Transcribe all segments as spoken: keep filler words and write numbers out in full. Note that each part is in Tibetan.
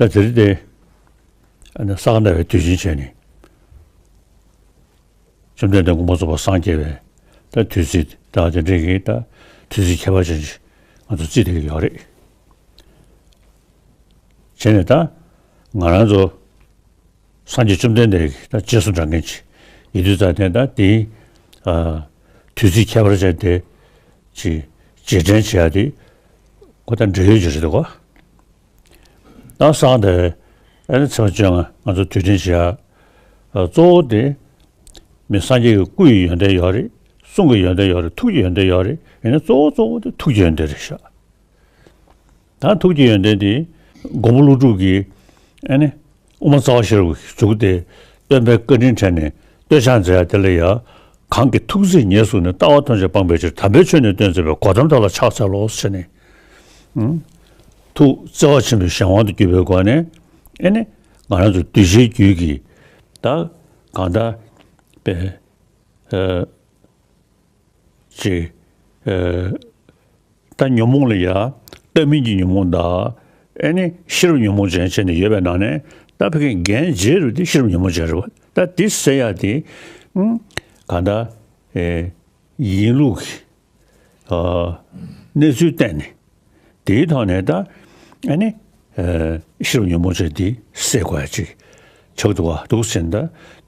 ད་དེ་རིང་དེ་ཨ་ནི་ས་ག་ཟླ་བའི་དུས་ཆེན་བྱས་ནས། བཅོམ་ལྡན་འདས་མངོན་པར་རྫོགས་པར་སངས་རྒྱས་པའི་ད་དུས་ཚིགས་ད་དེ་འདྲའི་གི་ད་དུས་ཚིགས་ཁྱད་པར་ཅན་ཅིག་ང་ཚོ་བརྩིས་བསྡད་ཀྱི་ཡོད་རེད། བྱས་ནས་ད་ང་རང་ཚོ་སངས་རྒྱས་བཅོམ་ལྡན་འདས་ཀྱི་ད་རྗེས་སུ་འབྲང་མཁན་ཅིག་ཡིན་དུས་ཙང་ནས་ད་དེའི་ཨ་དུས་ཚིགས་ཁྱད་པར་ཅན་དེ་ཅིག་རྗེས་དྲན་བྱེད་ཡ་དེ་ཁོ་ད་འབྲེལ་ཡོད་ཅིག་རེད་འདུག་ག་ད་སངས་རྒྱས་ཨ་ནི་ཚེས་པ་བཅོ་ལྔ་ང་ཚོ་དུས་དྲན་བྱེད་ཡ་གཙོ་བོ་དེ་མི་སངས་རྒྱས་ཀྱི་སྐུ་ཡི་ཡོན་ཏན་ཡོད་རེད། གསུང་གི་ཡོན་ཏན་ཡོད་རེད། ཐུགས་ཀྱི་ཡོན་ཏན་ཡོད་རེད། ཡིན་ན་གཙོ་བོ་གཙོ་བོ་དེ་ཐུགས་ཀྱི་ཡོན་ཏན་རེད་ཤག་ད་ཐུགས་ཀྱི་ཡོན་ཏན་དེ་མགོན་པོ་ཀླུ་སྒྲུབ་ཀྱིས་ཨ་ནི་དབུ་མ་རྩ་བ་ཤེས་རབ་ཀྱི་མཇུག་དེ་སྟོན་པའི་བཀའ་དྲིན་དྲན་ནས་བསྟོད་ཕྱག་མཛད་ཡ་དེ་ལ་ཡ། གང་གིས་ཐུགས་བརྩེས་ཉེར་བཟུང་ནས། ལྟ་བ་ཐམས་ཅད་སྤངས་པའི་ཕྱིར། དམ་པའི་ཆོས་ནི་སྟོན་མཛད་པའི། གོ་ཏམ་དེ་ལ་ཕྱག་འཚལ་ལོ་ཟེར་ནས། ཨུམ། ཐུགས་བརྩེ་བ་ཆེན་པོའི་གཞན་དབང་དུ་གྱུར་པའི་སྒོ་ནས་ཨེ་ནི་ང་རང་ཚོ་གདུལ་བྱའི་རྒྱུད་ཀྱི་ད་གང་ལྟར་པའི་ཨ་ཅིག་ཨ་ད་ཉོན་མོངས་ལ་ཡ་ལྟ་མིན་གྱི་ཉོན་མོངས་དང་ཨེ་ནི་ཤེས་རབ་ཉོན་མོངས་ཅན་བྱས་ནས་ཡོད་པའི་ནང་ནས་ད་ཕ་གི་འགན་ལྗིད་རུ་དེ་ཤེས་རབ་ཉོན་མོངས་ཅན་རེད་བ། ད་དེ་སེལ་ཡ་དེ་ཨུམ་གང་ལྟར་ཨེ་ཡིན་ལུགས་ཀྱི་ཨ་གནས་ཚུལ་བསྟན་ནས་དེའི་ཐོག་ནས་ད་ཨ་ནི་ཨ་ཤེས་རབ་ཉོན་མོངས་ཅན་དེ་སེལ་དགོས་ཡ་ཅིག་ཆགས་འདུག་བ། འདུག་ཟེར་ནས་ད་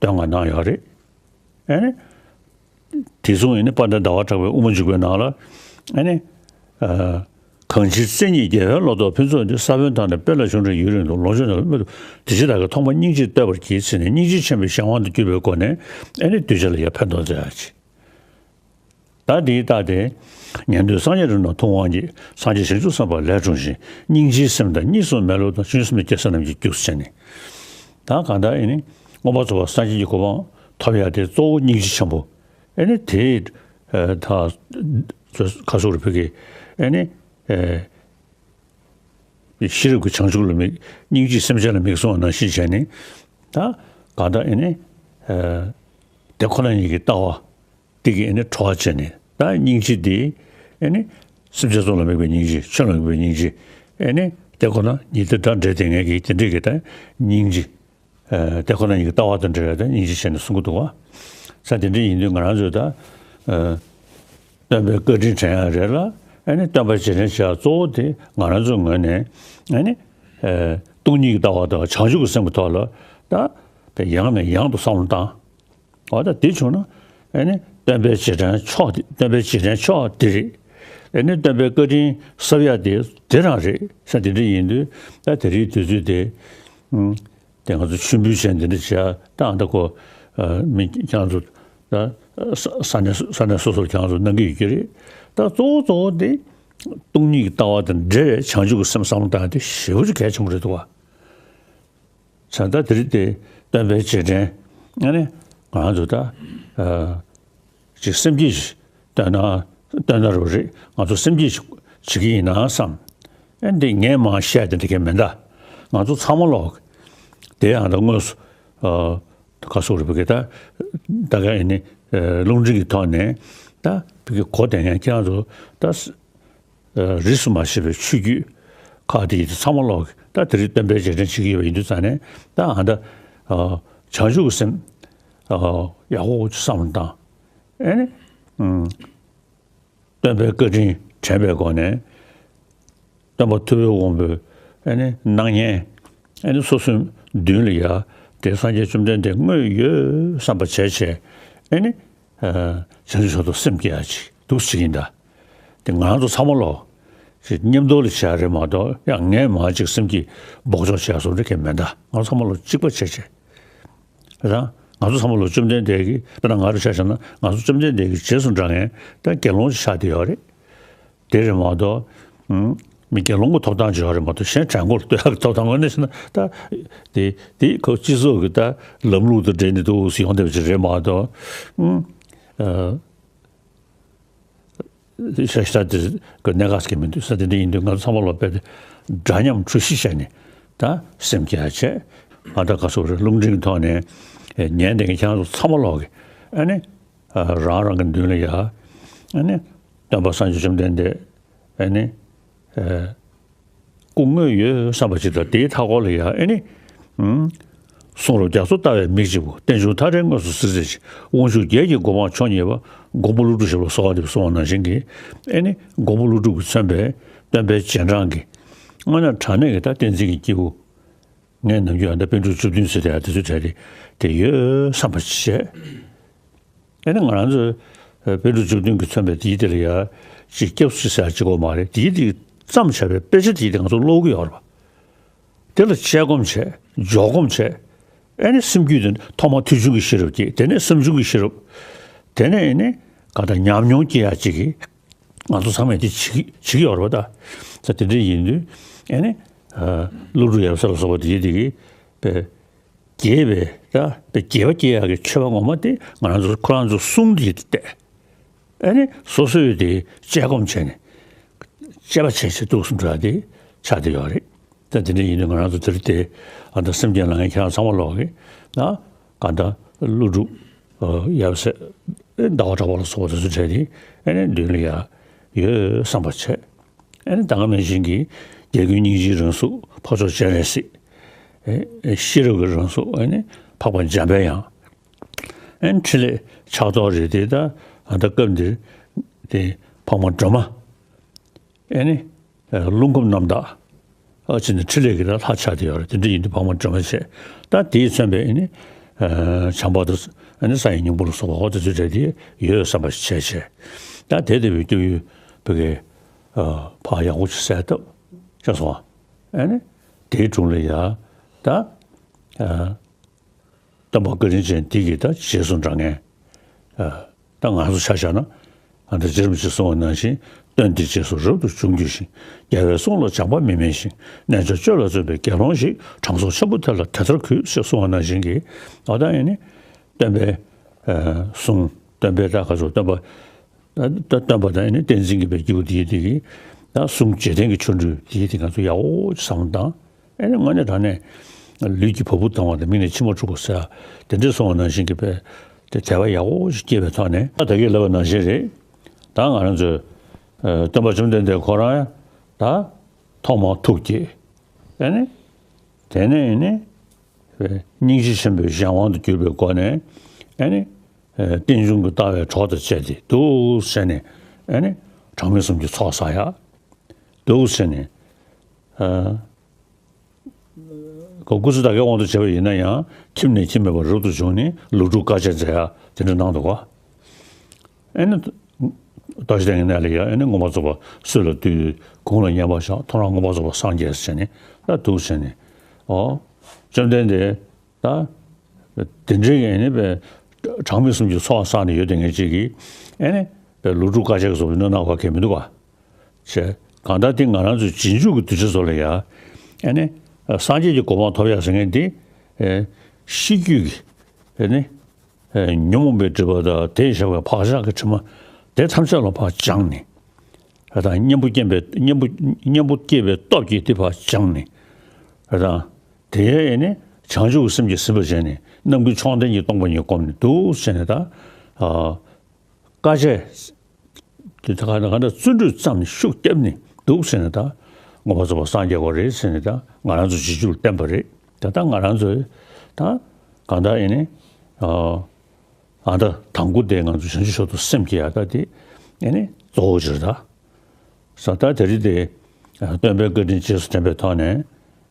བསྟོད་བསྔགས་གནང་ཡོད་རེད། ཨ་ནི་དེ་མཚུངས་ཨ་ནི་དཔལ་ལྡན་ཟླ་བ་གྲགས་པའི་དབུ་མ་འཇུག་པའི་ནང་ལ་ཨ་ནི་ཨ་གང་ཕྱིར་བཙན་གཉིས་རྒྱལ་བའི་ལོ་ཏོག་ཕུན་ཚོགས་འདི། ས་བོན་དང་ནི་དཔལ་ལ་ཆུང་འབྲིང་ཡུན་རིང་དུ། ལོངས་སྤྱོད་ནི་རྣམ་པར་སྨིན་པ་དེ། དེ་ཕྱིར་བདག་གིས་ཐོག་མར་སྙིང་རྗེ་བསྟོད་པར་བགྱི་ཟེར་ནས་སྙིང་རྗེ་ཆེན་པོའི་གཞན་དབང་དུ་གྱུར་པའི་སྒོ་ནས་ཨ་ནི་གདུལ་བྱ་ལ་ཡང་ཕན་ཐོགས་མཛད་ཡ་ཅིག་ད་འདིའི་རྟགས་དེ། ཉན་ཐོས་སངས་རྒྱས་རིགས་རྣམས་མཐོང་བ་ཉིད། སངས་རྒྱས་བྱང་ཆུབ་སེམས་དཔའ་ལས་འཁྲུངས་ཤིང་། སྙིང་རྗེའི་སེམས་དང་གཉིས་སུ་མེད་ལུགས་དང་། བྱང་ཆུབ་སེམས་དཔའི་སྐྱེ་ས་རྣམས་ཀྱི་རྒྱུ་ཟེར་ནས། ད་གང་ལྟར་ཨེ་ནི་མངོན་པར་རྫོགས་པར་སངས་རྒྱས་ཀྱི་གོ་འཕང་ཐོབ་ཡ་དེ་གཙོ་བོ་སྙིང་རྗེ་ཆེན་པོ། ཨེ་ནི་དེ་ཨ་ད་ཁ་སོགས་རུ་ཕུལ་གི་ཨེ་ནི་ཨེ་ཤེས་རབ་ཀྱི་བྱང་ཆུབ་ལ་དམིགས། སྙིང་རྗེས་སེམས་ཅན་ལ་དམིགས་གསུངས་པ་ནང་བཞིན་བྱས་ནས། ད་གང་ལྟར་ཨེ་ནི་ཨ་དེ་ཁོ་ན་ཉིད་ཀྱི་ལྟ་བ། དེ་གིས་ཨེ་ནི་གྲོགས་བྱས་ནས་ད་སྙིང་རྗེ་དེ་ཨེ་ནི་སེམས་ཅན་ཚོ་ལ་དམིགས་པའི་སྙིང་རྗེ། ཆོས་ལ་དམིགས་པའི་སྙིང་རྗེ། ཨེ་ནི་དེ་ཁོ་ན་ཉིད་དེ་འདྲ་འདྲེས་དེ་ངེད་ཀྱིས་དེ་འདྲས་ཀྱི་ད་སྙིང་རྗེ། ཨེ་དེ་ཁོ་ན་ཉིད་ཀྱི་ལྟ་བ་དང་འབྲེལ་བའི་ད་སྙིང་རྗེ་བྱས་ནས་གསུང་གི་འདུག་བ། ས་དེ་འདྲས་ཡིན་དུས་ང་རང་ཚོས་ད་ཨེ་སྟོན་པའི་བཀའ་དྲིན་དྲན་ཡ་རེད་ལ། ཨེ་ནི་སྟོན་པ་རྗེས་དྲན་བྱེད་ཡ་གཙོ་བོ་དེ་ང་རང་ཚོའི་ངོས་ནས་ཨེ་ནི་ཨེ་སྟོང་ཉིད་ཀྱི་ལྟ་བ་དང་བྱང་ཆུབ་ཀྱི་སེམས་ཀྱི་ཐོག་ལ་ད་དེ་ཡང་ནས་ཡང་དུ་བསམ་བློ་བཏང་། འོ་ད་དེ་བྱུང་ན་ཨེ་ནི་སྟོན་པའི་རྗེས་དྲན་མཆོག་དེ། སྟོན་པའི་རྗེས་དྲན་མཆོག་དེ་རེད། ཨེ་ནི་སྟོན་པའི་བཀའ་དྲིན་གསབ་ཡ་དེ་དེ་རང་རེད། ས་དེ་འདྲ་ཡིན་དུས་ད་དེ་རིང་དུས་ཚོད་དེ་ཨུམ་དེ་ང་ཚོ་མཆོད་འབུལ་བྱས་འདི་འདྲ་བྱས་ད་ཨ་ད་ཁོ་ཨ་མི་ཁྱེད་རང་ཚོ་ད་ས་ས་གནས་ས་གནས་སོ་སོར་ཁྱེད་རང་ཚོ་གནང་གི་ཡོད་ཀྱི་རེད། ད་གཙོ་བོ་གཙོ་བོ་དེ་སྟོང་ཉིད་ཀྱི་ལྟ་བ་དང་འབྲེལ་བའི་བྱང་ཆུབ་ཀྱི་སེམས་བསམ་བློ་བཏང་ཡ་དེ་ཞེ་པོ་ཅིག་གལ་ཆེན་པོ་རེད་འདུག་བ། བྱས་ཙང་དེ་རིང་དེ་སྟོན་པའི་རྗེས་དྲན་ཨ་ནི་ང་ཚོ་ད་ཨ་ཅིག་སེམས་བསྐྱེད་ཅིག་བཏོན་ན་བཏོན་ན་རུ་རེད། ང་ཚོ་སེམས་བསྐྱེད་ཅིག་བྱེད་ཀྱི་ཡིན་ན་བསམ། ཨ་འདི་ངས་མར་བཤད་དེ་འདི་གས་མིན་ད། ང་ཚོ་ཚང་མ་ལོག་དེ་ཡང་ད་དངོས་སུ་ཨ་ཁ་སོགས་རུ་བི་གི་ད་ད་ག་ཨ་ནི་ཨ་རླུང་འཕྲིན་གྱི་ཐོག་ནས་ད་བི་གི་གོ་དེ་ཡང་ཁྱེད་རང་ཚོ་ད། རིས་སུ་མ་ཆད་པའི་ཆོས་བརྒྱུད་ཁག་དེ་ཡི་ཚང་མ་ལོག་ད་དེ་རིང་སྟོན་པའི་རྗེས་དྲན་བྱེད་ཀྱི་ཡོད་པ་ཡིན་དུས་ཙང་ནས་ད་ཨ་ད་བྱང་ཆུབ་ཀྱི་སེམས་ཡག་པོ་བསམ་བློ་བཏང་། ཨེ་ནི་སྟོན་པའི་བཀའ་དྲིན་དྲན་པའི་སྒོ་ནས་སྟོན་པ་ཐུབ་པའི་དབང་པོའི་ཨེ་ནི་སྣང་བརྙན་ཨེ་ནི་སོ་སོའི་མདུན་ལ་ཡ་དེ་སངས་རྒྱས་བཅོམ་ལྡན་འདས་དངོས་ཡོད་བསམ་པ་བྱས་བྱས་ཨེ་ནི་བྱང་ཆུབ་མཆོག་ཏུ་སེམས་བསྐྱེད་ཡ་ཅིག་འདུག་ཅིག་ཡིན་ད། དེ་ང་ཚོ་ཚང་མ་ལོ་ཅིག་མཉམ་དུ་ལ་བྱས་རེད་མ་གཏོགས་ཡང་ངས་མ་ཅིག་སེམས་ཀྱི་འབོག་ཆོག་བྱས་སོང་རེད་གས་མེད་ད། ང་ཚོ་ཚང་མ་ལོ་གཅིག་པ་བྱས་བྱས་རེད་ད། ང་ཚོ་ཚང་མ་ལོ་བཅོམ་ལྡན་འདས་ཀྱི་དཔེར་ན་ང་རུ་ཆ་བཞག་ན་ང་ཚོ་བཅོམ་ལྡན་འདས་ཀྱི་རྗེས་སུ་འབྲང་མཁན་ད་དགེ་སློང་ཅིག་ཆགས་བསྡད་ཡོད་རེད། དེ་རེད་མ་གཏོགས་ཨུམ་མི་དགེ་སློང་གི་ཐོབ་ཐང་ཅིག་ཡོད་རེད་མ་གཏོགས་གཞན་བྲན་མགོ་ལ་གཏོད་ཡག་གི་ཐོབ་ཐང་དངོས་གནས་བྱས་ན་ད་དེ་དེ་ཁོ་སྤྱི་ཚོགས་ཀྱི་ད་ལམ་ལུགས་དང་འབྲེལ་ནས་འདུག་སེ་ཡོང་བསྡད་པ་ཅིག་རེད་མ་གཏོགས་ཨུམ་ཨ། ཤ་ཤ་དེ་གི་གནད་འགག་ཟེར་གྱི་མི་འདུག་ས་དེ་འདྲ་ཡིན་དུས་ང་ཚོ་ཚང་མ་ལོ་དཔེ་དེ་འདྲ་མཉམ་གྲོས་གཞི་བྱས་ནས་ད་སེམས་བསྐྱེད་ཡ་བྱས། ང་ད་ག་སོག་རེད་རླུང་འཕྲིན་གྱི་ཐོག་ནས་ཉན་བསྡད་མཁན་ཁྱེད་རང་ཚོ་ཚང་མ་ལོག་གི་ཨ་ནི་རང་རང་གི་མདུན་ལ་ཡ་ཨ་ནི་སྟོན་པ་སངས་རྒྱས་བཅོམ་ལྡན་འདས་ཨ་ནི། སྐུ་དངོས་ཡོད་བསམ་པ་ཅིག་དང་། དེའི་མཐའ་སྐོར་ལ་ཡང་ཨེ་ནི། ཨུམ། གསུང་རབ་རྒྱ་མཚོ་ལྟ་བའི་མིག་གཅིག་པུ། རྟེན་འབྱུང་མཐའ་བྲལ་དངོས་སུ་གཟིགས་མཛད་ཅིང་། དབང་ཕྱུག་བརྒྱད་ཀྱི་གོ་འཕང་མཆོག་བརྙེས་པ། མགོན་པོ་ཀླུ་སྒྲུབ་ཞབས་ལ་གསོལ་བ་འདེབས་གསུངས་པ་ནང་བཞིན་གྱི། ཨེ་ནི་མགོན་པོ་ཀླུ་སྒྲུབ་ཀྱི་མཚོན་པའི་སྟོན་པའི་རྗེས་འབྲང་གི། དངོས་གནས་དྲང་གནས་ཀྱི་ད་བསྟན་འཛིན་གྱི་སྐྱེས་བུ། ངས་ནམ་རྒྱུན་ཨ་ད་པཎ་གྲུབ་བཅུ་བདུན་ཟེར་དེ་ཨ་དེ་ཚོའི་གྲས་དེ་དེ་ཡོད་བསམ་པ་བྱས། ཨེ་ནི་ང་རང་ཚོས་ཨ་པཎ་གྲུབ་བཅུ་བདུན་གྱི་མཚོན་པའི་དེའི་དེ་ལ་ཡ་ཅིག་སྐྱབས་སུ་ཟེར་ཡ་ཅིག་གོ་མ་རེད། དེའི་དེ་བརྩམས་བྱས་པའི་དཔེ་ཆ་དེའི་དེ་ང་ཚོ་ཀློག་གི་ཡོད་རེད་པ། དེ་ལ་དཔྱད་སྒོམ་བྱས། འཇོག་སྒོམ་བྱས། ཨེ་ནི་སེམས་རྒྱུད་དེ་ཐོག་མར་ཐོས་བྱུང་གི་ཤེས་རབ་སྐྱེས། དེ་ནས་བསམ་བྱུང་གི་ཤེས་རབ། དེ་ནས་ཨེ་ནི་ག་ད་ཉམས་མྱོང་སྐྱེ་ཡ་ཅིག་གི། ང་ཚོ་ཚང་མས་དེ་བྱེད་ཀྱི་བྱེད་ཀྱི་ཡོད་རེད་པ་ད། ད་དེ་འདྲ་ཡིན་དུས་ཨེ་ནི། ཨ་ཀླུ་སྒྲུབ་ཡབ་སྲས་ལ་སོགས་པ་དེ་དེ་གི་པའི་རྒྱས་པའི་ད་པའི་རྒྱས་པ་སྐྱེ་ཡག་གི་མཆོད་པ་ངོ་མ་དེ་ང་རང་ཚོ་ཁོ་རང་ཚོ་གསུང་དེ་བལྟས། ཨེ་ནི་སོ་སོས་དེ་དཔྱད་སྒོམ་བྱས་ནས་དཔྱད་པ་བྱས་བྱས་འདུག་སེ་འགྲོ་ཡ་དེ་ཆགས་བསྡད་ཡོད་རེད། ད་དེ་འདྲ་ཡིན་དུས་ང་རང་ཚོ་དེ་རིང་དེ་ཨ་ད་སེམས་ཅན་ལ་ངས་ཁྱེད་རང་ཚང་མ་ལོག་གི་ན་ག་ད་ཀླུ་སྒྲུབ་ཡབ་སྲས་ཟླ་བ་གྲགས་པ་ལ་སོགས་པ་དེ་ཚོ་བྲལ་ཏེ་ཨེ་ནི་མདུན་ལ་ཡ་ཡོད་བསམ་པ་བྱས། ཨེ་ནི་ད་ག་ནང་བཞིན་གྱི་རྒྱལ་ཀུན་སྙིང་རྗེའི་རང་གཟུགས་འཕགས་མཆོག་སྤྱན་རས་གཟིགས། ཨེ་ཤེས་རབ་ཀྱི་རང་གཟུགས་ཨེ་ནི་འཕགས་པ་འཇམ་པའི་དབྱངས། ཨེ་ནི་འཕྲིན་ལས་ཕྱག་རྡོར་རེད་དེ། ད་ཨ་ད་སྐབས་འདིར་དེ་འཕགས་མ་སྒྲོལ་མ། ཨེ་ནི་ཨེ་རླུང་ཁམས་རྣམ་དག་ཨ་ཅེ་ནི་འཕྲིན་ལས་ཀྱི་ད་ལྷ་ཆགས་བསྡད་ཡོད་རེད། དེ་འདྲ་ཡིན་དུས་འཕགས་མ་སྒྲོལ་མ་བྱས། ད་དེས་མཚོན་པའི་ཨེ་ནི་ཨེ་བྱམས་པ་དང་ཨེ་ནི་ས་ཡི་སྙིང་པོ་ལ་སོགས་པ་འོ་དེ་ཚོའི་གྲས་དེ་ཡོད་བསམ་པ་ཞིག་བྱས་བྱས། ད་དེ་ལྟ་བུའི་སྐྱབས་ཡུལ་བོད་ཀྱི་ཨ་ཕར་ཡག་པོ་ཅིག་གསལ་བཏབ་ཤེས་སོང་བ། ཨེ་ནི་དེའི་དྲུང་ལ་ཡ་ད་ཨ། སྟོན་པ་བཀའ་དྲིན་ཅན་འདི་གི་ད་རྗེས་སུ་འབྲང་མཁན། ཨ། ད་ང་ཚོ་ཆ་བཞག་ན། ཨ་ད་རྗེ་རིན་པོ་ཆེས་གསུངས་པ་ནང་བཞིན། སྟོན་འདི་རྗེས་སུ་རབ་ཏུ་འབྱུང་གྱུར་ཅིང་། རྒྱལ་བའི་གསུང་ལ་སྦྱངས་པ་མི་དམན་ཞིང་། རྣལ་འབྱོར་སྤྱོད་ལ་བརྩོན་པའི་དགེ་སློང་ཞིག། དྲང་སྲོང་ཆེན་པོ་དེ་ལ་དེ་ལྟར་གུས། ཞེས་གསུངས་པ་ནང་བཞིན་གྱི། ཨ་ད་ཨེ་ནི། སྟོན་པའི་ཨ་གསུང་། སྟོན་པའི་ད་ག་ཚོད་སྟོན་པ། ད་སྟོན་པ་དང་ཨེ་ནི་བསྟན་འཛིན་གྱི་པའི་སྐྱེས་བུ་དེའི་དེ་གི་ད་གསུང་རྗེས་དྲན་གྱི་ཆོ་འཕྲུལ་དེའི་དེ་ང་ཚོ་ཡག་པོ་བསམ་བློ་བཏང་། ཨེ་ནི་དངོས་གནས་དྲང་གནས་ལུས་ཀྱི་བ་སྤུ་ལྡང་བ་དང་མིག་ནས་མཆི་མ་འཁྲུག་པ་ཟེར་དེ་འདྲས་སོང་བ་ནང་བཞིན་གྱི་པའི་དེ་དད་པ་ཡག་པོ་ཞིག་སྐྱེས་པའི་ཐོག་ནས། ད་ད་གིན་ལབ་པ་ནང་བཞིན་རེད། ད་ང་རང་ཚོའི་ཨ་སྟོན་པ་བཅོམ་ལྡན་འདས་ཁོ་རང་ད་ཐོག་མར་ཐུགས་བསྐྱེད། ཨེ་ནི་དེ་ནས་ཨེ་ནི་སྙིང་རྗེ་ཆེན་པོའི་གཞན་དབང་དུ་གྱུར་པའི་སྒོ་ནས་ཨེ་ནི། ཨེ་རྟེན་འབྱུང་གི་ལྟ་བའི་གྲོགས་དང་བཅས་ཏེ་འདུག་ཟེར་ནས། ཨེ་ནི་གྲངས་མེད་གསུམ་གྱི་ཚོགས་བསགས་ཡ་འདུག་ཟེར་ནས། ཨ་སྐུ་ཚེ་ད་གའི་དབང་དུ་བྱས་པ་ཡིན་ན་ཡང་ཁྱིམ་ནས་ཁྱིམ་མེད་པར་རབ་ཏུ་བྱུང་ནས་ལོ་དྲུག་དཀའ་སྤྱད་མཛད་ཡ་དེ་འདྲ་གནང་འདུག་ག། ཨེ་ནི་རྡོ་རྗེ་གདན་གྱི་གནས་ལ་ཡ་ཨེ་ནི་མངོན་པར་རྫོགས་པ་སྲོད་ལ་བཏུད། དགུང་ལ་བསྙེན་པར་བཞག། ཐོ་རངས་མངོན་པར་རྫོགས་པར་སངས་རྒྱས་ཟེར་ནས་ད་འདུག་ཟེར་ནས། ཨོ། བཅོམ་ལྡན་འདས། ད། དེ་འདྲའི་ཨེ་ནི་པའི་གྲངས་མེད་གསུམ་གྱི་ཚོགས་བསགས་ནས་ཡོད་དེ་ངེད་ཅིག་གིས་ཨེ་ནི་པའི་ལོ་དྲུག་དཀའ་སྤྱད་ཀྱི་བཟོ་བའི་གནང་བ་གལ་མི་འདུག་ག། བྱས། གང་ལྟར་དེ་ང་རང་ཚོའི་རྗེས་འཇུག་གི་གདུལ་བྱ་ཚོ་ལ་ཡ་ཨེ་ནི་སངས་རྒྱས་ཀྱི་གོ་འཕང་ཐོབ་ཡག་ཟེར་མཁན་དེ་ཨེ་ཤེས་རྒྱུད་ཀྱི་ཨེ་ནི་ཨེ་ཉོན་མོངས་པའི་སྒྲིབ་པ་དང་དེས་བཞག་པའི་བག་ཆགས་ཀྱི་དྲི་མ་དེ་ཐམས་ཅད་ལ་ཕར་སྦྱངས་ནས། ཨ་ད་གཉེན་པོ་སྐྱེས་པའི་གཉེན་པོ་གཉེན་པོ་སྐྱེས་པའི་སྟོབས་ཀྱིས་དེ་ཕར་སྦྱངས་ནས། ཨ་ད། དེ་ཡང་ཨེ་ནི་བྱང་ཆུབ་ཀྱི་སེམས་ཀྱིས་ཟིན་པར་བྱས་ནས་རྣམ་ཀུན་མཆོག་ལྡན་གྱི་སྟོང་པ་ཉིད་བསྒོམས་ནས་འདུག་ཟེར་ནས་ད། ཨ། དཀའ་སྤྱད། དེ་ད་ག་ད་ག་འདྲ་བརྩོན་འགྲུས་བརྩམས་ནས་ཤུགས་བརྒྱབ་ནས་འདུག་ཟེར་ནས་ད། མངོན་པར་རྫོགས་པར་སངས་རྒྱས་དགོས་རེད་ཟེར་ནས་ད་ང་རང་ཚོ་རྗེས་འཇུག་ལ་བསྟན་པ་རེད། ད་ལྟ་ང་རང་ཚོས་ད་གང་ལྟར་ཨེ་ནི། ཨ། ཨ་ད་དང་པོ་དེ་ང་ཚོ་བྱང་ཆུབ་མཆོག་ཏུ་སེམས་བསྐྱེད་ཡ་ད་དེ་ཨེ་ནི་གཙོ་བོ་ཅིག་རེད་ད། ས་ད་དེ་རིང་དེ་སྟོན་པའི་བཀའ་དྲིན་རྗེས་སུ་དྲན་པའི་ཐོག་ནས་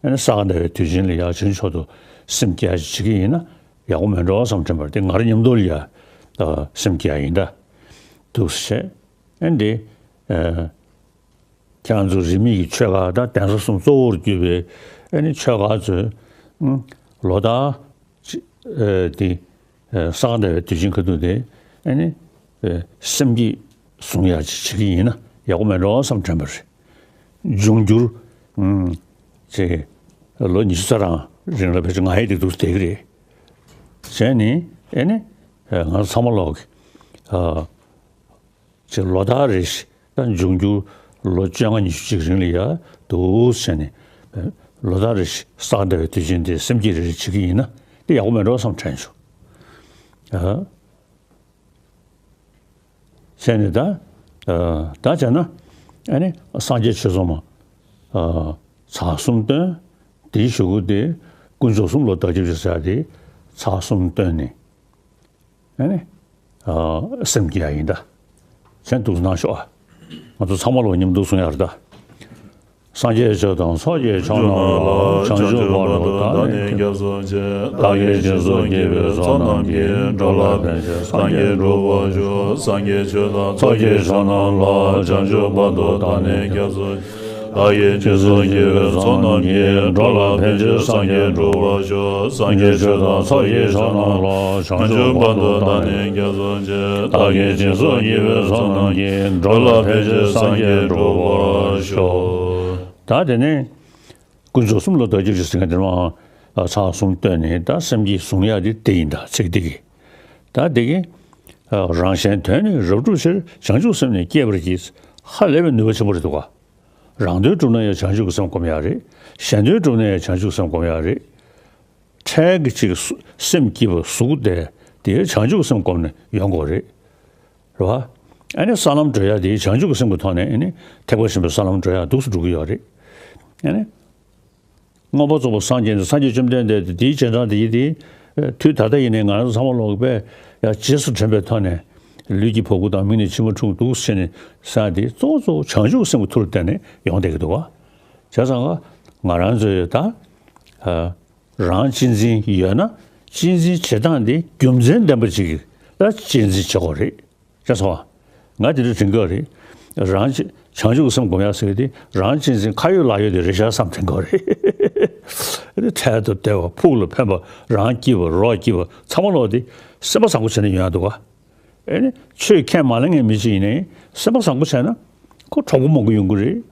ཨེ་ནི་ས་ག་ཟླ་བའི་དུས་ཆེན་ལ་ཡ་བྱང་ཆུབ་མཆོག་ཏུ་སེམས་བསྐྱེད་ཡ་ཅིག་བྱེད་ཀྱི་ཡིན་ན་ཡག་པོ་མེད་འགྲོ་བསམ་དྲན་པ་རེད། དེ་ང་རང་མཉམ་དུ་ལ་ཡ་ད་སེམས་བསྐྱེད་ཡ་ཡིན་ད། འདུག་སེ་བྱས། ཨེ་འདི། ཨེ། ཁྱེད་རང་ཚོ་རིས་མེད་ཀྱི་ཆོས་ཁག་དང་གདན་ས་གསུམ་གཙོ་བོར་གྱུར་པའི་ཨེ་ནི་ཆོས་ཁག་ཚོས། ཨུ། ལོ་ལྟར་ཅི། ཨེ། དེ། ཨེ། ས་ག་ཟླ་བའི་དུས་ཆེན་ཁ་ཐུག་དེ་ཨེ་ནི། ཨེ། སེམས་བསྐྱེད་བཟུང་ཡག་ཅིག་བྱེད་ཀྱི་ཡིན་ན་ཡག་པོ་མེད་འགྲོ་བསམ་དྲན་པ་རེད། འབྱུང་འགྱུར། ཨུ། ཅེ། ལོ་ཉི་ཤུ་རྩ་གྲངས་རིང་ལ་ཕལ་ཆེར་ང་ཡི་དེ་འདུག་བསྡད་ཀྱི་རེད། བྱས་ནི་ཨེ་ནི། ཨེ། ང་ཚང་མ་ལོག་གི། ཨ། ཅེས་ལོ་ལྟར་རེ་བཞིན་ད་འབྱུང་འགྱུར་ལོ་བཅོ་ལྔ་ཉི་ཤུ་ཅིག་རིང་ལ་ཡ་འདུག་ཟེར་ནས། ལོ་ལྟར་རེ་བཞིན་ས་ག་ཟླ་བའི་དུས་ཆེན་དེ་སེམས་བསྐྱེད་རེ་རེ་བྱེད་ཀྱི་ཡིན་ན་དེ་ཡག་པོ་མེད་འགྲོ་བསམ་དྲན་བྱུང་། ཨ། བྱས་ནས་ད། ཨ། ད་བྱས་ན་ཨ་ནི་སངས་རྒྱས་ཆོས་ཚོགས་མ། ཨ། ཚར་གསུམ་བཏོན། དེའི་གཞུག་གུ་དེ་དཀོན་མཆོག་གསུམ་ལ་བདག་སྐྱབས་མཆི་ཟེར་ཡ་དེ་ཚར་གསུམ་བཏོན་ནས། ཨ་ནི། ཨ། སེམས་བསྐྱེད་ཡ་ཡིན་ད། མཚན་འདུག་གནང་ཤོག་ཨ། ང་ཚོ་ཚང་མ་ལོ་མཉམ་འདུག་གསུང་ཡ་རེད་ད། སངས་རྒྱས་ཆོས་དང་ཚོགས་ཀྱི་མཆོག་རྣམས་ལ། བྱང་ཆུབ་བར་དུ་བདག་ནི་སྐྱབས་སུ་མཆི། བདག་གིས་སྦྱིན་སོགས་བགྱིས་པའི་ཚོགས་རྣམས་ཀྱིས། འགྲོ་ལ་ཕན་ཕྱིར་སངས་རྒྱས་འགྲུབ་པར་ཤོག་སངས་རྒྱས་ཆོས་དང་ཚོགས་ཀྱི་མཆོག་རྣམས་ལ། བྱང་ཆུབ་བར་དུ་བདག་ནི་སྐྱབས་སུ། བདག་གིས་སྦྱིན་སོགས་བགྱིས་པའི་ཚོགས་རྣམས་ཀྱིས། འགྲོ་ལ་ཕན་ཕྱིར་སངས་རྒྱས་འགྲུབ་པར་ཤོག་སངས་རྒྱས་ཆོས་དང་ཚོགས་ཀྱི་མཆོག་རྣམས་ལ། བྱང་ཆུབ་བར་དུ་བདག་ནི་སྐྱབས་སུ་མཆི། བདག་གིས་སྦྱིན་སོགས་བགྱིས་པའི་ཚོགས་རྣམས་ཀྱིས། འགྲོ་ལ་ཕན་ཕྱིར་སངས་རྒྱས་འགྲུབ་པར་ཤོག་ད་དེ་ནས་དཀོན་མཆོག་གསུམ་ལ་བདག་སྐྱབས་མཆི་ཟེར་མཁན་དེ་ནས་ཚར་གསུམ་བཏོན་ནས་ད་སེམས་བསྐྱེད་བཟུང་ཡ་དེ་དེ་ཡིན་ད་ཚིག་དེ་གི། ད་དེ་གི། རང་གཞན་དོན་ནི་རབ་བསྒྲུབ་ཕྱིར། བྱང་ཆུབ་སེམས་ནི་བསྐྱེད་པར་བགྱི། ཧ་ལས་པའི་ནུས་པ་ཆེན་པོ་རེད་འདུག་ག་རང་དོན་སྒྲུབ་ན་ཡང་བྱང་ཆུབ་ཀྱི་སེམས་སྒོམ་ཡག་རེད། གཞན་དོན་སྒྲུབ་ན་ཡང་བྱང་ཆུབ་སེམས་སྒོམ་ཡག་རེད། འཕྲལ་གྱི་ཅིག་སུ་སེམས་སྐྱིད་པ་གཟུགས་བདེ་དེ་བྱང་ཆུབ་སེམས་སྒོམ་ནས་ཡོང་དགོས་རེད། རེད་བ། ཨ་ནི་ས་ལམ་བགྲོད་ཡག་དེ་བྱང་ཆུབ་ཀྱི་སེམས་ཀྱི་ཐོག་ནས་ཨ་ནི་ཐེག་པ་ཆེན་པོའི་ས་ལམ་བགྲོད་ཡག་འདུག་སེ་འགྲོ་གི་ཡོད་རེད། ཨ་ནི། མངོན་པར་རྫོགས་པར་སངས་རྒྱས་ནས་སངས་རྒྱས་བཅོམ་ལྡན་འདས་དེ་དེའི་རྗེས་འབྲང་དེ་ཡིན་ཏེ། དུས་ད་ལྟ་ཡིན་ནའི་ང་རང་ཚོ་ཚང་མ་ལོག་པས་ཡང་རྗེས་སུ་དྲན་པའི་ཐོག་ནས་ལུས་ཀྱི་ཕོ་རྒོད་དང་མིག་ནས་མཆི་མ་འཁྲུག་འདུག་ཟེར་ནས་ས་དེ་གཙོ་བོ་གཙོ་བོ་བྱང་ཆུབ་སེམས་ཀྱི་མཐུ་ལ་བརྟེན་ནས་ཡོང་བསྡད་ཀྱི་འདུག་བ། བྱས་ཙང་ང་རང་ཚོས་ད་རང་གཅེས་འཛིན་ཡོད་ན་གཅེས་འཛིན་བྱེད་སྟངས་དེ་རྒྱུ་མཚན་ལྡན་པ་ཅིག་གིས་ད་གཅེས་འཛིན་བྱེད་དགོས་རེད། ཅེས་སོ། ང་དེ་འདྲ་དྲན་གྱི་རེད། རང་གཅེས་བྱང་ཆུབ་ཀྱི་སེམས་སྒོམ་ཡག་ཟེར་གྱི་དེ་རང་གཅེས་འཛིན་ཁ་ཡོད་ལག་ཡོད་དེ་རེད་ཤག་བསམ་དྲན་གྱི་རེད། འཕྲལ་དུ་བདེ་བ་ཕུགས་ལ་ཕན་པ་རང་སྐྱིད་པ་རོགས་སྐྱིད་པ་ཚང་མ་ལོག་དེ་སེམས་པ་བཟང་པོ་བྱས་ནས་ཡོང་ཡག་འདུག་ག་ཨེ་ནི་ཆོས་ཁས་མ་ལེན་མཁན་མི་གཅིག་ཡིན་ནའི་སེམས་པ་བཟང་པོ་བྱས་ན་ཁོ་གྲོགས་པོ་མང་པོ་ཡོང་གི་རེད།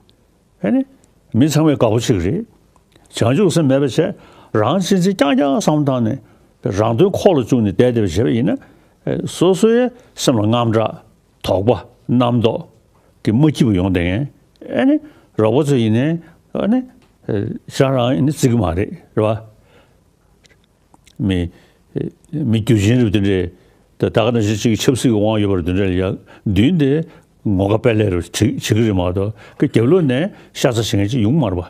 ཨེ་ནི། མི་ཚང་མས་དགའ་པོ་བྱེད་ཀྱི་རེད། བྱང་ཆུབ་སེམས་མེད་པ་བྱས། རང་གཅེས་འཛིན་རྐྱང་རྐྱང་བསམ་བཏང་ནས། རང་དོན་ཁོག་ལ་བཅུག་ནས་བསྡད་བསྡད་པ་བྱས་པ་ཡིན་ན། ཨེ། སོ་སོའི་སེམས་ལ་དངངས་སྐྲག་དོགས་པ། རྣམ་རྟོག་གི་མ་སྐྱིད་པ་ཡོང་བསྡད་མཁན། ཨེ་ནི། རོགས་པ་ཚོ་ཡིན་ནའི། ཨེ་ནི། ཨེ། ཤ་རང་ཡིན་ནི་བརྩི་གི་མ་རེད། རེད་བ། མི། མི་རྒྱུ་ཆེན་རུ་དེ་འདྲས། ད་ད་ག་ནང་བཞིན་གཅིག་ཆབ་སྲིད་ཀྱི་དབང་ཡོད་པ་རུ་དེ་འདྲས་ལ་ཡ་མདུན་དེ་ངོ་དགའ་དཔལ་ལས་རུ་བྱེད་བྱེད་ཀྱི་རེད་མ་གཏོགས་ཀྱི་རྒྱབ་ལོགས་ནས་ཤ་ཚ་བྱེད་མཁན་ཅིག་ཡོང་མ་རེད་པ།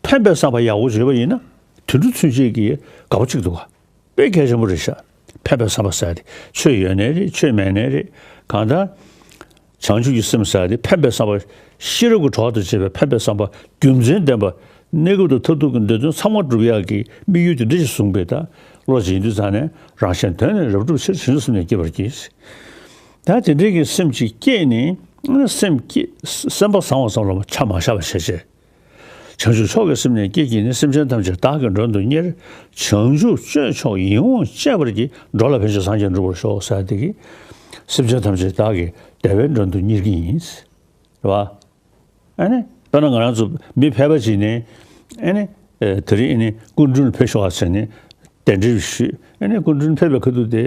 ཕན་པའི་བསམ་པ་ཡག་པོ་བྱས་པ་ཡིན་ན་དུད་འགྲོ་ཚུན་ཆད་ཀྱིས་དགའ་པོ་གཅིག་འདུག་ག་དཔེ་གལ་ཆེན་པོ་རེད་ཤག་ཕན་པའི་བསམ་པ་ཟེར་དེ་ཆོས་ཡོད་ནའི་རེད། ཆོས་མེད་ནའི་རེད། གང་ལྟར། བྱང་ཆུབ་ཀྱི་སེམས་ཟེར་ཡ་དེ་ཕན་པའི་བསམ་པ། ཤེས་རབ་ཀྱི་གྲོགས་དང་བཅས་པའི་ཕན་པའི་བསམ་པ་རྒྱུ་མཚན་ལྡན་པ། གནས་སྐབས་དང་མཐར་ཐུག་གི་འདོད་དོན་ཚང་མ་སྒྲུབ་ཡག་གི་དམིགས་ཡུལ་དེ་འདྲ་ཞིག་བཟུང་བའི་ད་བློ་ཅིག་ཡིན་དུས་ཙང་ནས་རང་གཞན་དོན་ནི་རབ་བསྒྲུབ་ཕྱིར། བྱང་ཆུབ་སེམས་ནི་བསྐྱེད་པར་བགྱི། ད་དེ་འདྲའི་གི་སེམས་ཅིག་བསྐྱེད་ནས་སེམས་བསྐྱེད་སེམས་པ་བཟང་བ་ཙམ་ལ་ཆ་མ་བཞག་པ་བྱས་བྱས། བྱང་ཆུབ་མཆོག་གི་སེམས་ནི་བསྐྱེད་བགྱིས་ནས། སེམས་ཅན་ཐམས་ཅད་བདག་གིས་མགྲོན་དུ་གཉེར། བྱང་ཆུབ་སྤྱོད་མཆོག་ཡིད་འོང་སྤྱད་པར་བགྱི། འགྲོ་ལ་ཕན་ཕྱིར་སངས་རྒྱས་འགྲུབ་པར་ཤོག་ཟེར་དེ་གིས། སེམས་ཅན་ཐམས་ཅད་བདག་གིས་བདེ་བའི་མགྲོན་དུ་གཉེར་གྱི་ཡིན། རེད་བ། ཨ་ནི། དཔེར་ན་ང་རང་ཚོ་མི་ཕལ་པ་ཅིག་ནས། ཨ་ནི། ཨེ། དེ་རིང་ཨ་ནི་སྐུ་མགྲོན་ཕེབས་ཤོག་ཟེར་ནས། གདན་འདྲེན་ཞུས། ཨ་ནི་སྐུ་མགྲོན་ཕེབས་པའི་ཁ་ཐུག་དེ་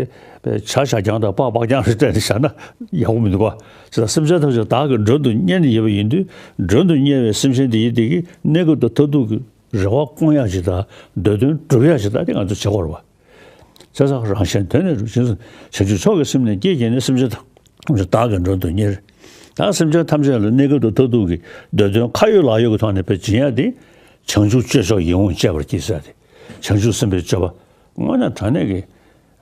ཇ་ཞག་རྐྱང་དང་སྤགས་སྤགས་རྐྱང་རེ་སྤྲད་ནས་བཞག་ན་ཡག་པོ་མི་འདུག་ག་ཇི་ལྟར་སེམས་ཅན་ཐམས་ཅད་བདག་གིས་མགྲོན་དུ་གཉེར་ནས་ཡོད་པ་ཡིན་དུས། མགྲོན་དུ་གཉེར་བའི་སེམས་ཅན་དེ་ཡིན་དེ་གིས་གནས་སྐབས་དང་མཐར་ཐུག་གི་རེ་བ་སྐོང་ཡག་ཅིག་དང་། འདོད་དོན་སྒྲུབ་ཡག་ཅིག་དང་དེ་ང་ཚོ་བྱེད་དགོས་རེད་བ། བྱས་ཙང་རང་གཞན་དོན་ནི་རུ་བྱིན་སོང་། བྱང་ཆུབ་མཆོག་གི་སེམས་ནི་བསྐྱེད་བགྱིས་ནས། སེམས་ཅན་ཐམས་ཅད་བདག་གིས་མགྲོན་དུ་གཉེར། ད་སེམས་ཅན་ཐམས་ཅད་ལ་གནས་སྐབས་དང་མཐར་ཐུག་གི་འདོད་དོན་ཁ་ཡོད་ལག་ཡོད་ཀྱི་ཐོག་ནས་དཔེ་སྦྱིན་ཡག་དེ། བྱང་ཆུབ་སྤྱོད་མཆོག་ཡིད་འོང་སྤྱད་པར་བགྱི་ཟེར་ཏེ། བྱང་ཆུབ་སེམས་དཔའི་སྤྱོད་པ་དངོས་གནས་དྲང་གནས་ཀྱི།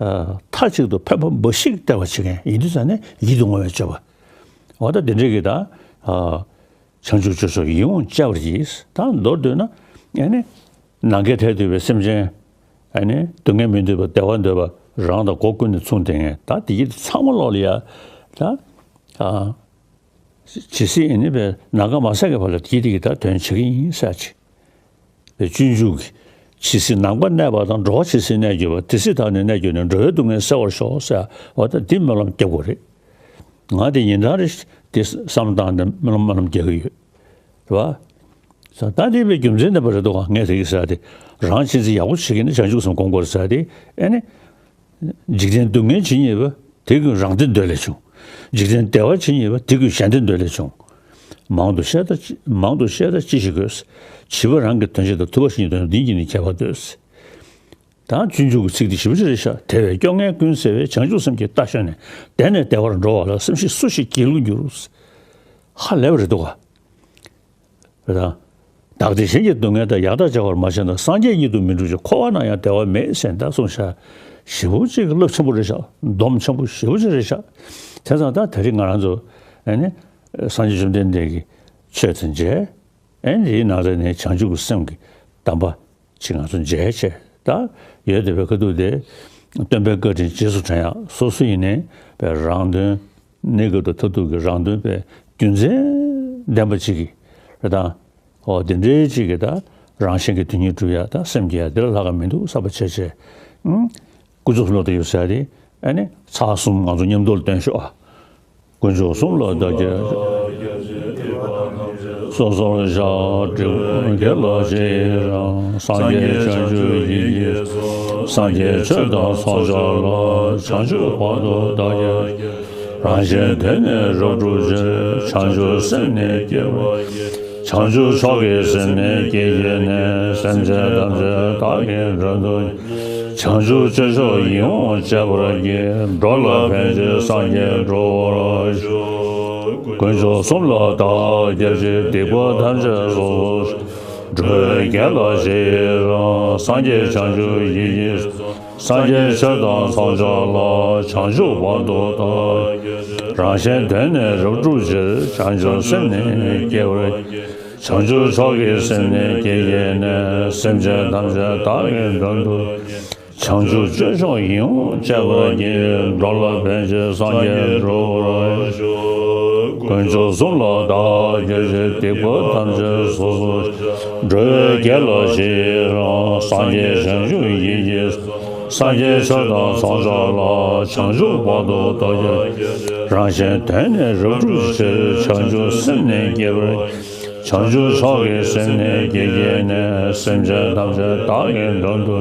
ཨ། མཐའ་གཅིག་ཏུ་ཕན་པ་འབའ་ཞིག་སྟེར་བ་བྱེད་མཁན་ཡིན་དུས་ཙང་ནས་ཡིད་དུ་འོང་བའི་སྤྱོད་པ། འོ་ད་དེ་འདྲའི་གི་ད། ཨ། བྱང་ཆུབ་སྤྱོད་མཆོག་ཡིད་འོང་སྤྱད་པར་བགྱི། ད་མདོར་བསྡུས་ན། ཨ་ནི། ནམ་མཁའི་མཐས་གཏུགས་པའི་སེམས་ཅན། ཨ་ནི། སྡུག་བསྔལ་མི་འདོད་པ། བདེ་བ་འདོད་པ། རང་དང་སྒོ་ཀུན་ནས་མཚུངས་ལྡན་མཁན། ད་དེ་ཡིད་ཚང་མ་ལོག་ལ་ཡ། ད། ཨ། ཇི་སྲིད་ཨ་ནི་བས་ནམ་མཁའ་མ་ཟད་ཀྱི་བར་ལ་དེ་དེ་གི་ད་དོན་བྱེད་ཀྱི་ཡིན་ཟེར་ཅིག་དེ་སྤྱོད་འཇུག་གི། ཇི་སྲིད་ནམ་མཁའ་གནས་པ་དང་། འགྲོ་བ་ཇི་སྲིད་གནས་གྱུར་པ། དེ་སྲིད་བདག་ནི་གནས་གྱུར་ནས། འགྲོ་བའི་སྡུག་བསྔལ་སེལ་བར་ཤོག་ཟེར་བ་ད་འདི་སྨོན་ལམ་རྒྱག་དགོས་རེད། ང་དེ་ཉིན་གྲངས་རེ་དེ་བསམ་བཏང་ནས་སྨོན་ལམ་སྨོན་ལམ་རྒྱག་གི་ཡོད། རེད་བ། ས་ད་དེ་བས་རྒྱུ་མཚན་ལྡན་པ་རེད་འདུག་ག་ངས་དེ་གི་ཟེར་ཏེ། རང་གཅེས་འཛིན་ཡག་པོ་བྱེད་ཀྱི་ན་བྱང་ཆུབ་སེམས་སྒོམ་དགོས་རེད་ཟེར་ཏེ། ཨ་ནི། འཇིག་རྟེན་སྡུག་བསྔལ་ཇི་སྙེད་པ། དེ་ཀུན་རང་བདེ་འདོད་ལས་བྱུང་། འཇིག་རྟེན་བདེ་བ་ཇི་སྙེད་པ། དེ་ཀུན་གཞན་བདེ་འདོད་ལས་བྱུང་། མང་དུ་བཤད་ད་ཅི། མང་དུ་བཤད་ད་ཅི་ཞིག་དགོས། བྱིས་པ་རང་གི་དོན་བྱེད་དང་། ཐུབ་པ་གཞན་གྱི་དོན་བྱེད་དང་། འདི་གཉིས་ནི་ཁྱད་པར་ལྟོས། ད་སྤྱོད་འཇུག་གི་ཚིག་འདི་ཞིབ་པོ་ཅིག་རེད་ཤག་དེ་བས་སྐྱོ་ངལ་ཀུན་སེལ་བའི། བྱང་ཆུབ་སེམས་ཀྱི་རྟ་ཞོན་ནས། བདེ་ནས་བདེ་བར་འགྲོ་བ་ལ། སེམས་ཤེས་སུ་ཞིག་སྒྱིད་ལུག་འགྱུར། ཧ་ལས་པ་རེད་འདུག་ག་རེད་དང་། བདག་བདེ་གཞན་གྱི་སྡུག་བསྔལ་དང་། ཡང་དག་བྱ་བར་མ་བྱས་ན། སངས་རྒྱས་ཉིད་དུ་མི་འགྲུབ་ཅིང་། འཁོར་བ་ན་ཡང་བདེ་བ་མེད་ཟེར་ད་གསུངས་ཤག་ཞེ་པོ་ཅིག་རླབས་ཆེན་པོ་རེད་ཤག་སྡོམ་ཆེན་པོ་ཞེ་པོ་ཅིག་རེད་ཤག་དེ་ཙང་ད་དེ་རིང་ང་རང་ཚོ་ཨ་ནི་སངས་རྒྱས་བཅོམ་ལྡན་འདས་ཀྱི་ཆོས་དང་མཇལ། ཨ་ནི་དེའི་ནང་ལ་ནི་བྱང་ཆུབ་ཀྱི་སེམས་ཀྱི་གདམས་པ་ཅིག་ང་ཚོ་མཇལ་བྱས་ད་ཡོད་བསྡད་པའི་ཁ་ཐུག་དེ། སྟོན་པའི་བཀའ་དྲིན་རྗེས་སུ་དྲན་ཡག་སོ་སོ་ཡིན་ནའི་པའི་རང་དོན། གནས་སྐབས་དང་མཐར་ཐུག་གི་རང་དོན་པའི་རྒྱུ་མཚན་ལྡན་པ་ཅིག་གི་རེད་དང་། འོ་དེ་འདྲའི་ཅིག་གི་ད་རང་གཞན་གྱི་དོན་གཉིས་སྒྲུབ་ཡ་ད་སེམས་བསྐྱེད་ཡ་དེ་ལ་ལྷག་ག་མི་འདུག་བསམ་པ་བྱས་བྱས། ཨང་། དཀོན་མཆོག་གསུམ་ལ་བདག་སྐྱབས་ཟེར་ཡ་དེ་ཨ་ནི་ཚར་གསུམ་ང་ཚོ་མཉམ་དུ་ལ་འདོན་ཤོག་ཨ། དཀོན་མཆོག་གསུམ་ལ་བདག་སྐྱབས། སོ་སོར་བཤགས། སྒྲིབ་པ་དགེ་ལ་ཞིག་རང་། སངས་རྒྱས་བྱང་ཆུབ་ཡིད་ཀྱིས་སུ། སངས་རྒྱས་ཆོས་དང་ཚོགས་བསགས་ལ། བྱང་ཆུབ་བར་དུ་བདག་སྐྱབས། རང་གཞན་དོན་ནི་རབ་བསྒྲུབ་ཕྱིར། བྱང་ཆུབ་སེམས་ནི་བསྐྱེད་པར་བགྱི། བྱང་ཆུབ་མཆོག་གི་སེམས་ནི་བསྐྱེད་བགྱིས་ནས། སེམས་ཅན་ཐམས་ཅད་བདག་གིས་མགྲོན་དུ། བྱང་ཆུབ་སྤྱོད་མཆོག་ཡིད་འོང་སྤྱད་པར་བགྱི། འགྲོ་ལ་ཕན་ཕྱིར་སངས་རྒྱས་འགྲུབ་པར་ཤོག་དཀོན་མཆོག་གསུམ་ལ་བདག་སྐྱབས་མཆི། སྡིག་པ་ཐམས་ཅད་སོ་སོར་བཤགས། འགྲོ་བའི་དགེ་ལ་ཞིག་རང་། སངས་རྒྱས་བྱང་ཆུབ་ཡིད་ཀྱིས་སུ། སངས་རྒྱས་ཆོས་དང་ཚོགས་བསགས་ལ། བྱང་ཆུབ་བར་དུ་བདག་སྐྱབས། རང་གཞན་དོན་ནི་རབ་བསྒྲུབ་ཕྱིར། བྱང་ཆུབ་སེམས་ནི་བསྐྱེད་པར་བགྱི། བྱང་ཆུབ་མཆོག་གི་སེམས་ནི་བསྐྱེད་བགྱིས་ནས། སེམས་ཅན་ཐམས་ཅད་བདག་གིས་མགྲོན་དུ། བྱང་ཆུབ་སྤྱོད་མཆོག་ཡིད་འོང་སྤྱད་པར་བགྱི། འགྲོ་ལ་ཕན་ཕྱིར་སངས་རྒྱས་འགྲུབ་པར་ཤོག་དཀོན་མཆོག་གསུམ་ལ་བདག་སྐྱབས་མཆི། སྡིག་པ་ཐམས་ཅད་སོ་སོར་བཤགས། འགྲོ་བའི་དགེ་ལ་ཞིག་རང་། སངས་རྒྱས་བྱང་ཆུབ་ཡིད་ཀྱིས་སུ། སངས་རྒྱས་ཆོས་དང་ཚོགས་བསགས་ལ། བྱང་ཆུབ་བར་དུ་བདག་སྐྱབས། རང་གཞན་དོན་ནི་རབ་བསྒྲུབ་ཕྱིར། བྱང་ཆུབ་སེམས་ནི་བསྐྱེད་པར། བྱང་ཆུབ་མཆོག་གི་སེམས་ནི་བསྐྱེད་བགྱིས་ནས། སེམས་ཅན་ཐམས་ཅད་བདག་གིས་མགྲོན་དུ།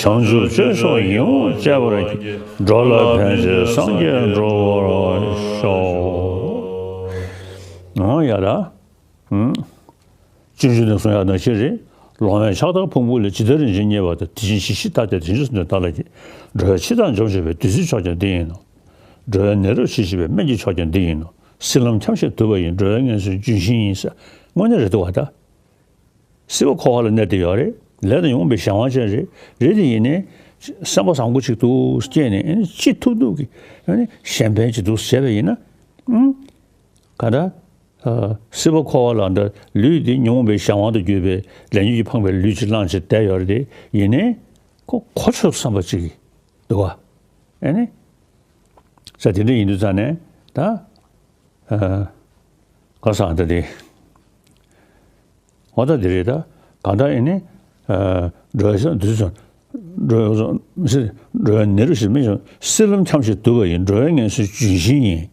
བྱང་ཆུབ་སྤྱོད་མཆོག་ཡིད་འོང་སྤྱད་པར་བགྱི། འགྲོ་ལ་ཕན་ཕྱིར་སངས་རྒྱས་འགྲུབ་པར་ཤོག་ཨང་། ཡ་ད། ཨང་། སྤྱོད་འཇུག་ནས་གསུང་ཡག་ནང་བཞིན་རེད། ལོང་བས་ཕྱག་དར་ཕུང་པོ་ལས། ཇི་ལྟར་རིན་ཆེན་བརྙེས་པ་དང་། དེ་བཞིན་གཞི་ཤེས་ཐ་དད་དོན་ཆེན་སུ་འདོད་ལྟ་ལ་བགྱི། འགྲོ་བའི་འཆི་བདག་འཇོམས་བྱེད་པའི། བདུད་རྩིའི་མཆོག་ཀྱང་འདི་ཡིན་ནོ། འགྲོ་བའི་ནད་རབ་ཞི་བྱེད་པའི། སྨན་གྱི་མཆོག་ཀྱང་འདི་ཡིན་ནོ། སྲིད་ལམ་འཁྱམས་ཤིང་དུབ་པ་ཡི། འགྲོ་བའི་ངལ་གསོའི་ལྗོན་ཤིང་ཡིན་ཟེར། དངོས་གནས་རེད་འདུག་བ་ད། སྲིད་པ་འཁོར་བ་ལ་གནས་བསྡད་ཡོད་རེད། ལས་དང་ཉོན་མོངས་པའི་གཞན་དབང་ཅན་རེད། རེད་དེ་ཡིན་ནའི། སེམས་པ་བཟང་པོ་ཅིག་འདུག་སྐྱེས་ནས་ཨ་ནི་ཅི་ཐུབ་ཐུབ་ཀྱིས་ཨ་ནི་གཞན་ཕན་ཅིག་འདུག་བྱས་པ་ཡིན་ན། ཨང་། ག་འདྲ། ཨ། སྲིད་པ་འཁོར་བ་ལ་འདྲ་ལུས་འདི་ཉོན་མོངས་པའི་གཞན་དབང་དུ་གྱུར་པའི་ལས་ཉོན་གྱིས་འཕངས་པའི་ལུས་ཅིག་བླངས་བྱས་བསྡད་ཡོད་རེད་དེ་ཡིན་ནའི། ཁོ་གོ་ཆོད་བསམ་པ་ཅིག་གིས་འདུག་བ། ཨ་ནི། ས་དེ་འདྲ་ཡིན་དུས་ཙང་ནས་ད། ཨ། ག་ས་འདི་དེ། འོ་ད་འདི་རེད་ད། གང་ལྟར་ཨེ་ནི། ཨ། འགྲོ་བའི་སེམས་འདུས་སོ། འགྲོ་བའི་སེམས་འགྲོ་བའི་ནད་རབ་ཞི་མི་འཇོམས། སྲིད་ལམ་འཁྱམས་ཤིང་དུབ་པ་ཡི། འགྲོ་བའི་ངལ་གསོའི་ལྗོན་ཤིང་ཡིན།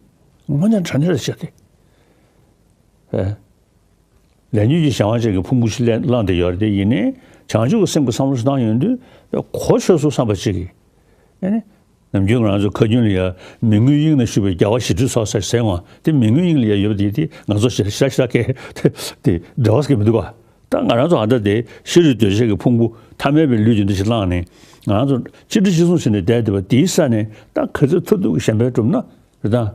དངོས་གནས་དྲང་གནས་རེད་ཤག་སྟེ། ཨེ། ལས་ཉོན་གྱི་གཞན་དབང་ཅན་གྱི་ཕུང་པོ་ཞིག་ལས་བླངས་བསྡད་ཡོད་རེད་དེ་ཡིན་ནའི་བྱང་ཆུབ་ཀྱི་སེམས་ཀྱི་བསམ་བློ་ཞིག་བཏང་ཡོང་དུས་གོ་ཆོད་སོང་བསམ་པ་ཅིག་གིས། ཨེ་ནི། ནམ་རྒྱུན་ང་ཚོ་ཁ་རྒྱུན་ལ་ཡ་མི་མངོན་དབྱིངས་ན་བཞུགས་པའི་རྒྱལ་བ་ཞི་ཁྲོའི་ཚོགས་ཟེར་ཟེར་འོང་དེ་མི་མངོན་དབྱིངས་ལ་ཡ་ཡོད་པ་དེ་དེ་ང་ཚོ་ཞེ་ཤ་ཤ་ཁའི་དེ་འབྲེལ་བ་ཟེར་གྱི་མི་འདུག་ག་ད་ང་རང་ཚོ་ཨ་ད་དེ་ཤ་རུས་གདོས་བཅས་ཀྱི་ཕུང་པོ་ཐ་མལ་པའི་ལུས་དེ་འདྲ་ཞིག་བླངས་ནས་ང་རང་ཚོ་གཅིག་སྒྲིལ་གཅིག་མཚུངས་བྱས་ནས་བསྡད་བསྡད་པ་དེའི་ས་ནས་ད་ག་ཚོད་ཐུབ་ཐུབ་ཀྱི་གཞན་ཕན་བསྒྲུབ་ན་རེད་ད།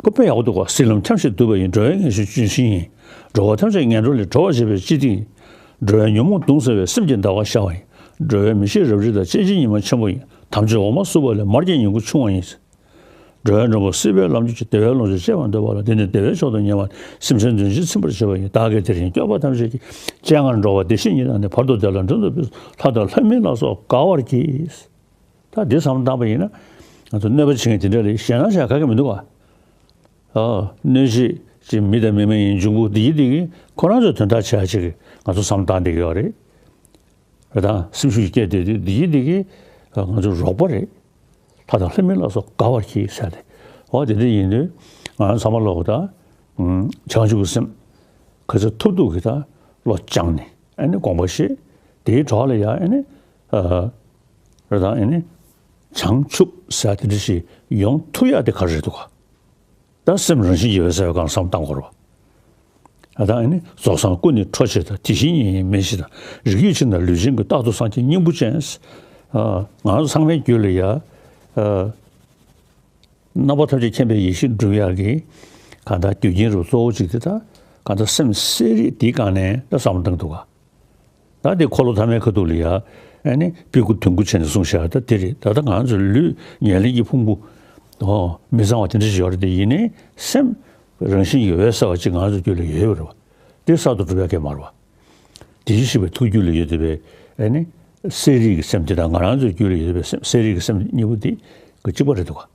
ཁོ་དཔེ་ཡག་པོ་འདུག་ག་སྲིད་ལམ་འཁྱམས་ཤིང་དུབ་པ་ཡི། འགྲོ་བའི་ངལ་གསོའི་ལྗོན་ཤིང་ཡིན། འགྲོ་བ་ཐམས་ཅད་ངན་འགྲོ་ལས་སྒྲོལ་བར་བྱེད་པའི་སྤྱི་ཏིང་ཡིན། འགྲོ་བའི་ཉོན་མོངས་གདུང་སེལ་བའི། སེམས་ཀྱི་ཟླ་བ་ཤར་བ་ཡིན། འགྲོ་བའི་མི་ཤེས་རབ་རིབ་དག་སྤྱན་ཕྱེད་ཉི་མ་ཆེན་པོ་ཡིན། དམ་ཆོས་འོ་མ་བསྲུབས་པ་ལས། མར་གྱི་ཉིང་ཁུ་ཕྱུང་བ་ཡིན། འགྲོ་བའི་མགྲོན་པོ་སྲིད་པའི་ལམ་གྱི་ཆུ། བདེ་བའི་ལོངས་སྤྱོད་སྤྱད་པར་འདོད་པ་ལ། འདི་ནི་བདེ་བའི་མཆོག་ཏུ་ངེས་པ། སེམས་ཅན་དོན་ཆེན་ཚིམ་པར་བྱེད་པ་ཡིན། བདག་གིས་དེ་བཞིན་སྐྱོབ་པ་ཐམས་ཅད་ཀྱི། སྤྱན་སྔར་འགྲོ་བ་བདེ་གཤེགས་ཉིད་དང་ནི། བར་དུ་བདེ་ལ་མགྲོན་དུ་ཕེབས་སོ། ལྷ་དང་ལྷ་མིན་ལ་སོགས་དགའ་བར་གྱིས། ད་འདི་བསམ་བློ་བཏང་པ་ཡིན་ན། ང་ཚོ་གནོད་པ་བྱེད་མཁན་དེ་འདྲ་ལ་ཞེད་སྣང་བྱ་ག་གེ་མི་འདུག་ག་ཨ། གནོད་བྱེད་ཀྱི་མི་དང་མི་མ་ཡིན་འབྱུང་པོ་འདི་ཡི་འདི་གིས་ཁོ་རང་ཚོའི་དོན་དག་བྱ་ཡ་ཅིག་གི་ང་ཚོ་བསམ་བློ་བཏང་བསྡད་ཀྱི་ཡོད་རེད། རེད་དང་སེམས་ཤུགས་ཀྱིས་བསྐྱེད་བསྡད་དུས་འདི་ཡི་འདི་གིས་ང་ཚོའི་རོགས་པ་རེད། ལྷ་དང་ལྷ་མིན་ལ་སོགས་དགའ་བར་གྱིས་ཟེར་ཏེ། འོ་དེ་འདྲ་ཡིན་དུས་ང་རང་ཚང་མ་ལོག་ད། བྱང་ཆུབ་ཀྱི་སེམས་ག་ཚོད་ཐུབ་ཐུབ་ཀྱིས་ད་བློ་སྦྱངས་ནས། ཨ་ནི་དགོངས་པ་བཞེས། དེའི་གྲོགས་ལ་ཡང་ཨ་ནི། ཨ། རེད་དང་ཨ་ནི། བྱང་ཆུབ་ཟེར་དེ་འདྲ་ཞིག་ཡོང་ཐུབ་ཡག་དེ་ག་རེ་རེད་འདུག་ག་ད་སེམས་རང་བཞིན་གྱིས་འོད་གསལ་བའི་སྒང་བསམ་བཏང་དགོས་རེད་བ། ཨ་ད་ཨ་ནི་རྫོགས་སངས་སྐུ་ནི་འཕྲོག་བྱེད་དང་། དེ་བཞིན་ཉིད་ཉིད་མེད་ཞེས་དང་། རིགས་རྒྱུད་ཆེ་ན་ལུས་ཅན་གྱི། རྟག་ཏུ་སངས་རྒྱས་སྙིང་པོ་ཅན། ཨ། ང་ཚོ་ཚང་མའི་རྒྱུད་ལ་ཡ། ཨ། རྣམ་པ་ཐམས་ཅད་མཁྱེན་པའི་ཡེ་ཤེས་སྒྲུབ་ཡག་གི་གང་ལྟར་རྒྱུ་རྐྱེན་རུ་གཙོ་བོ་གཅིག་དེ་ད་ གང་ལྟར་སེམས་གསལ་རིག་དེའི་སྒང་ནས་ད་བསམ་བློ་བཏང་འདུག་ག་ད་དེ་འཁོར་ལོ་ཐ་མའི་ཁ་ཐུག་ལ་ཡ། ཨ་ནི་དཔེ་དགུ་དོན་དགུ་བྱས་ནས་གསུངས་བཞག་ད་དེ་རེད། ད་ལྟ་ང་ཚོ་ལུས་ཉེར་ལེན་གྱི་ཕུང་པོ། ཨོ། མི་གཙང་བ་དེ་འདྲ་ཞིག་ཡོད་རེད་དེ། ཡིན་ནའི་སེམས་རང་བཞིན་གྱིས་འོད་གསལ་བ་ཅིག་ང་ཚོ་རྒྱུད་ལ་ཡོད་པ་རེད་བ། དེ་གསར་དུ་གྲུབ་ཡ་གང་ཡང་མ་རེད་བ། དེ་བཞིན་གཤེགས་པའི་ཐུགས་རྒྱུད་ལ་ཡོད་བསྡད་པའི་ཨ་ནི་གསལ་རིག་གི་སེམས་དེ་དང་ང་རང་ཚོའི་རྒྱུད་ལ་ཡོད་བསྡད་པའི་སེམས་གསལ་རིག་གི་སེམས་གཉིས་པོ་དེ་གཅིག་པ་རེད་འདུག་ག